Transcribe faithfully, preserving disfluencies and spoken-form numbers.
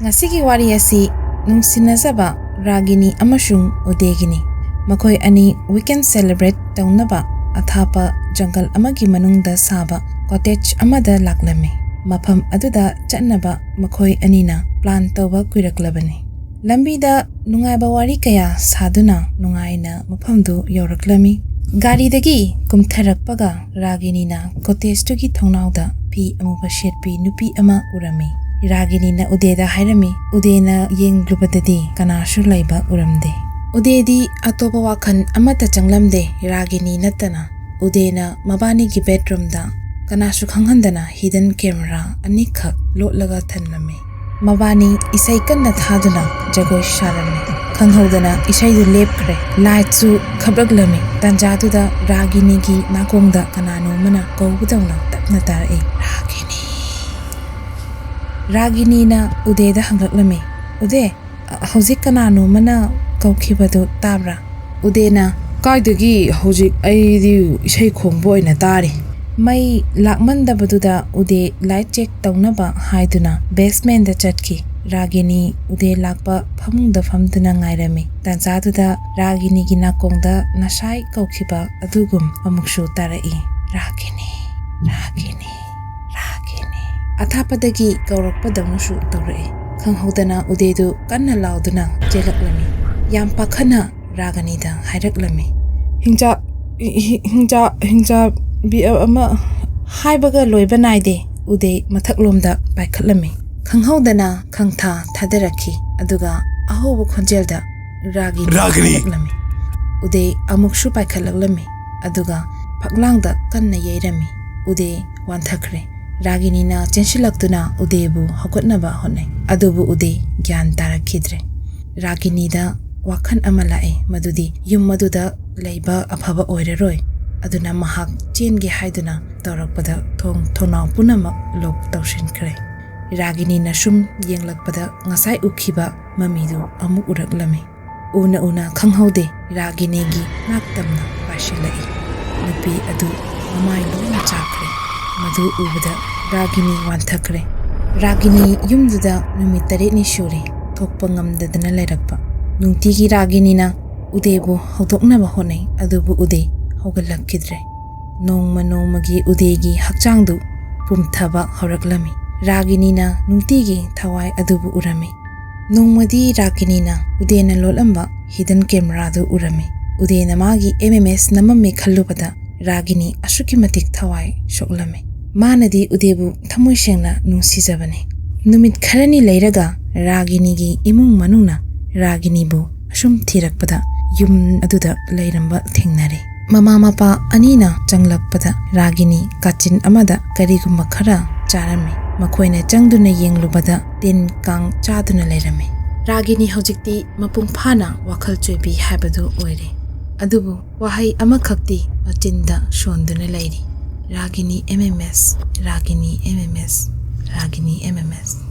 ꯉꯁꯤꯒꯤ ꯋꯥꯔꯤ ꯑꯁꯤ ꯅꯨꯡꯁꯤꯅꯖꯕ ꯔꯥꯒꯤꯅꯤ ꯑꯃꯁꯨꯡ ꯎꯗꯦꯒꯤꯅꯤ꯫ ꯃꯈꯣꯏ ꯑꯅꯤ weekend celebrate ꯇꯧꯅꯕ ꯑꯊꯥꯞꯄ ꯖꯪꯒꯜ ꯑꯃꯒꯤ ꯃꯅꯨꯡꯗ ꯁꯥꯕ cottage ꯑꯃꯗ ꯂꯥꯛꯂꯝꯃꯤ꯫ ꯃꯐꯝ ꯑꯗꯨꯗ ꯆꯠꯅꯕ ꯃꯈꯣꯏ ꯑꯅꯤꯅ plan ꯇꯧꯕ ꯀꯨꯏꯔꯛꯂꯕꯅꯤ꯫ ꯂꯝꯕꯤꯗ ꯅꯨꯡꯉꯥꯏꯕ ꯋꯥꯔꯤ ꯀꯌꯥ ꯁꯥꯗꯨꯅ ꯅꯨꯡꯉꯥꯏꯅ ꯃꯐꯝꯗꯨ ꯌꯧꯔꯛꯂꯝꯃꯤ꯫ ꯒꯥꯔꯤꯗꯒꯤ ꯀꯨꯝꯊꯔꯛꯄꯒ ꯔꯥꯒꯤꯅꯤꯅ cottageꯇꯨꯒꯤ ꯊꯣꯡꯅꯥꯎꯗ ꯐꯤ ꯑꯃꯨꯕ ꯁꯦꯠꯄꯤ ꯅꯨꯄꯤ ꯑꯃ ꯎꯔꯝꯃꯤ꯫ ꯔꯥꯒꯤꯅꯤꯅ ꯎꯗꯦꯗ ꯍꯥꯏꯔꯝꯃꯤ꯫ ꯎꯗꯦꯅ ꯌꯦꯡꯂꯨꯕꯗꯗꯤ ꯀꯅꯥꯁꯨ ꯂꯩꯕ ꯎꯔꯝꯗꯦ꯫ ꯎꯗꯦꯗꯤ ꯑꯇꯣꯞꯄ ꯋꯥꯈꯜ ꯑꯃꯠꯇ ꯆꯪꯂꯝꯗꯦ, ꯔꯥꯒꯤꯅꯤ ꯅꯠꯇꯅ꯫ ꯎꯗꯦꯅ ꯃꯕꯥꯅꯤꯒꯤ bedroomꯗ ꯀꯅꯥꯁꯨ ꯈꯪꯍꯟꯗꯅ hidden camera ꯑꯅꯤꯈꯛ ꯂꯣꯠꯂꯒ ꯊꯝꯂꯝꯃꯤ꯫ ꯃꯕꯥꯅꯤ ꯏꯁꯩ ꯀꯟꯅ ꯊꯥꯗꯨꯅ ꯖꯒꯣꯏ ꯁꯥꯔꯝꯃꯤ꯫ ꯈꯪꯍꯧꯗꯅ ꯏꯁꯩꯗꯨ ꯂꯦꯞꯈ꯭ꯔꯦ꯫ Lightꯁꯨ ꯈꯞꯂꯛꯂꯝꯃꯤ꯫ ꯇꯥꯟꯖꯥꯗꯨꯗ ꯔꯥꯒꯤꯅꯤꯒꯤ ꯅꯥꯀꯣꯡꯗ ꯀꯅꯥꯅꯣꯝꯃꯅ ꯀꯧꯕꯗꯧꯅ ꯇꯞꯅ ꯇꯥꯔꯛꯏ, "ꯔꯥꯒꯤꯅꯤ!" ꯔꯥꯒꯤꯅꯤꯅ ꯎꯗꯦꯗ ꯍꯪꯂꯛꯂꯝꯃꯤ, "ꯎꯗꯦ, ꯑ, ꯍꯧꯖꯤꯛ ꯀꯅꯥꯅꯣꯝꯃꯅ ꯀꯧꯈꯤꯕꯗꯨ ꯇꯥꯕ꯭ꯔꯥ?" ꯎꯗꯦꯅ, "ꯀꯥꯏꯗꯒꯤ? ꯍꯧꯖꯤꯛ ꯑꯩꯗꯤ ꯏꯁꯩ ꯈꯣꯡꯕ ꯑꯣꯏꯅ ꯇꯥꯔꯤ꯫" ꯃꯩ ꯂꯥꯛꯃꯟꯗꯕꯗꯨꯗ ꯎꯗꯦ light check ꯇꯧꯅꯕ ꯍꯥꯏꯗꯨꯅ basementꯗ ꯆꯠꯈꯤ꯫ ꯔꯥꯒꯤꯅꯤ ꯎꯗꯦ ꯂꯥꯛꯄ ꯐꯃꯨꯡꯗ ꯐꯝꯗꯨꯅ ꯉꯥꯏꯔꯝꯃꯤ꯫ ꯇꯥꯟꯖꯥꯗꯨꯗ ꯔꯥꯒꯤꯅꯤꯒꯤ ꯅꯥꯀꯣꯡꯗ ꯉꯁꯥꯏ ꯀꯧꯈꯤꯕ ꯑꯗꯨꯒꯨꯝ ꯑꯃꯨꯛꯁꯨ ꯇꯥꯔꯛꯏ, "ꯔꯥꯒꯤꯅꯤ, ꯔꯥꯒꯤꯅꯤ, ꯔꯥꯒꯤꯅꯤ꯫" ꯑꯊꯥꯞꯄꯗꯒꯤ ꯀꯧꯔꯛꯄꯗꯧꯅꯁꯨ ꯇꯧꯔꯛꯏ꯫ ꯈꯪꯍꯧꯗꯅ ꯎꯗꯦꯗꯨ ꯀꯟꯅ ꯂꯥꯎꯗꯨꯅ ꯆꯦꯜꯂꯛꯂꯝꯃꯤ꯫ ꯌꯥꯝ ꯄꯥꯈꯠꯅ ꯔꯥꯒꯤꯅꯤꯗ ꯍꯥꯏꯔꯛꯂꯝꯃꯤ, "ꯍꯤꯡꯆꯥ-, ꯍꯤ-, ꯍꯤꯡꯆꯥ-, ꯍꯤꯡꯆꯥꯕꯤ ꯑꯃ" ꯍꯥꯏꯕꯒ ꯂꯣꯏꯕ ꯅꯥꯏꯗꯦ꯫ ꯎꯗꯦ ꯃꯊꯛꯂꯣꯝꯗ ꯄꯥꯏꯈꯠꯂꯝꯃꯤ꯫ ꯈꯪꯍꯧꯗꯅ ꯈꯪꯊꯥ ꯊꯥꯗꯔꯛꯈꯤ꯫ ꯑꯗꯨꯒ ꯑꯍꯧꯕ ꯈꯣꯟꯖꯦꯜꯗ ꯔꯥꯒꯤꯅꯤ ꯔꯥꯒꯤꯅꯤ! ꯍꯥꯏꯔꯛꯂꯝꯃꯤ꯫ ꯎꯗꯦ ꯑꯃꯨꯛꯁꯨ ꯄꯥꯏꯈꯠꯂꯛꯂꯝꯃꯤ꯫ ꯑꯗꯨꯒ ꯐꯛꯂꯥꯡꯗ ꯀꯟꯅ ꯌꯩꯔꯝꯃꯤ꯫ ꯎꯗꯦ ꯋꯥꯟꯊꯈ꯭ꯔꯦ꯫ ꯔꯥꯒꯤꯅꯤꯅ ꯆꯦꯟꯁꯤꯜꯂꯛꯇꯨꯅ ꯎꯗꯦꯕꯨ ꯍꯧꯒꯠꯅꯕ ꯍꯣꯠꯅꯩ꯫ ꯑꯗꯨꯕꯨ ꯎꯗꯦ ꯒ꯭ꯌꯥꯟ ꯇꯥꯔꯛꯈꯤꯗ꯭ꯔꯦ꯫ ꯔꯥꯒꯤꯅꯤꯗ ꯋꯥꯈꯜ ꯑꯃ ꯂꯥꯛꯏ, ꯃꯗꯨꯗꯤ ꯌꯨꯝ ꯑꯗꯨꯗ ꯂꯩꯕ ꯑꯐꯕ ꯑꯣꯏꯔꯔꯣꯏ꯫ ꯑꯗꯨꯅ ꯃꯍꯥꯛ ꯆꯦꯟꯒꯦ ꯍꯥꯏꯗꯨꯅ ꯇꯧꯔꯛꯄꯗ ꯊꯣꯡ ꯊꯣꯡꯅꯥꯎ ꯄꯨꯝꯅꯃꯛ lock ꯇꯧꯁꯤꯟꯈ꯭ꯔꯦ꯫ ꯔꯥꯒꯤꯅꯤꯅ ꯁꯨꯝ ꯌꯦꯡꯂꯛꯄꯗ ꯉꯁꯥꯏ ꯎꯈꯤꯕ ꯃꯃꯤꯗꯨ ꯑꯃꯨꯛ ꯎꯔꯛꯂꯝꯃꯤ꯫ ꯎꯅ ꯎꯅ ꯈꯪꯍꯧꯗꯦ, ꯔꯥꯒꯤꯅꯤꯒꯤ ꯅꯥꯛꯇꯝꯅ ꯄꯥꯏꯁꯤꯜꯂꯛꯏ꯫ ꯅꯨꯄꯤ ꯑꯗꯨ ꯃꯃꯥꯏ ꯂꯣꯏꯅ ꯆꯥꯛꯈ꯭ꯔꯦ꯫ ꯃꯗꯨ ꯎꯕꯗ ꯔꯥꯒꯤꯅꯤ ꯋꯥꯟꯊꯈ꯭ꯔꯦ꯫ ꯔꯥꯒꯤꯅꯤ ꯌꯨꯝꯗꯨꯗ ꯅꯨꯃꯤꯠ ꯇꯔꯦꯠꯅꯤ ꯁꯨꯔꯦ ꯊꯣꯛꯄ ꯉꯝꯗꯗꯅ ꯂꯩꯔꯛꯄ꯫ ꯅꯨꯡꯇꯤꯒꯤ ꯔꯥꯒꯤꯅꯤꯅ ꯎꯗꯦꯕꯨ ꯍꯧꯗꯣꯛꯅꯕ ꯍꯣꯠꯅꯩ, ꯑꯗꯨꯕꯨ ꯎꯗꯦ ꯍꯧꯒꯠꯂꯛꯈꯤꯗ꯭ꯔꯦ꯫ ꯅꯣꯡꯃ ꯅꯣꯡꯃꯒꯤ ꯎꯗꯦꯒꯤ ꯍꯛꯆꯥꯡꯗꯨ ꯄꯨꯝꯊꯕ ꯍꯧꯔꯛꯂꯝꯃꯤ꯫ ꯔꯥꯒꯤꯅꯤꯅ ꯅꯨꯡꯇꯤꯒꯤ ꯊꯋꯥꯏ ꯑꯗꯨꯕꯨ ꯎꯔꯝꯃꯤ꯫ ꯅꯣꯡꯃꯗꯤ ꯔꯥꯒꯤꯅꯤꯅ ꯎꯗꯦꯅ ꯂꯣꯠꯂꯝꯕ ꯍꯤꯗꯟ ꯀꯦꯃꯦꯔꯥꯗꯨ ꯎꯔꯝꯃꯤ꯫ ꯎꯗꯦꯅ ꯃꯥꯒꯤ ꯑꯦꯝ ꯑꯦꯝ ꯑꯦꯁ ꯅꯝꯃꯝꯃꯦ ꯈꯜꯂꯨꯕꯗ ꯔꯥꯒꯤꯅꯤ ꯑꯁꯨꯛꯀꯤ ꯃꯇꯤꯛ ꯊꯋꯥꯏ ꯁꯣꯛꯂꯝꯃꯤ꯫ ꯃꯥꯅꯗꯤ ꯎꯗꯦꯕꯨ ꯊꯃꯣꯏ ꯁꯦꯡꯅ ꯅꯨꯡꯁꯤꯖꯕꯅꯤ꯫ ꯅꯨꯃꯤꯠ ꯈꯔꯅꯤ ꯂꯩꯔꯒ ꯔꯥꯒꯤꯅꯤꯒꯤ ꯏꯃꯨꯡ ꯃꯅꯨꯡꯅ ꯔꯥꯒꯤꯅꯤꯕꯨ ꯑꯁꯨꯝ ꯊꯤꯔꯛꯄꯗ ꯌꯨꯝ ꯑꯗꯨꯗ ꯂꯩꯔꯝꯕ ꯊꯦꯡꯅꯔꯦ꯫ ꯃꯃꯥ ꯃꯄꯥ ꯑꯅꯤꯅ ꯆꯪꯂꯛꯄꯗ ꯔꯥꯒꯤꯅꯤ ꯀꯥꯆꯤꯟ ꯑꯃꯗ ꯀꯔꯤꯒꯨꯝꯕ ꯈꯔ ꯆꯥꯔꯝꯃꯤ꯫ ꯃꯈꯣꯏꯅ ꯆꯪꯗꯨꯅ ꯌꯦꯡꯂꯨꯕꯗ ꯇꯤꯟ ꯀꯥꯡ ꯆꯥꯗꯨꯅ ꯂꯩꯔꯝꯃꯤ꯫ ꯔꯥꯒꯤꯅꯤ ꯍꯧꯖꯤꯛꯇꯤ ꯃꯄꯨꯡ ꯐꯥꯅ ꯋꯥꯈꯜ ꯆꯣꯏꯕꯤ ꯍꯥꯏꯕꯗꯨ ꯑꯣꯏꯔꯦ꯫ ꯑꯗꯨꯕꯨ ꯋꯥꯍꯩ ꯑꯃꯈꯛꯇꯤ ꯃꯆꯤꯟꯗ ꯁꯣꯟꯗꯨꯅ ꯂꯩꯔꯤ, "ꯔꯥꯒꯤꯅꯤ ꯑꯦꯝ ꯑꯦꯝ ꯑꯦꯁ, ꯔꯥꯒꯤꯅꯤ ꯑꯦꯝ ꯑꯦꯝ ꯑꯦꯁ, ꯔꯥꯒꯤꯅꯤ ꯑꯦꯝ ꯑꯦꯝ ꯑꯦꯁ"꯫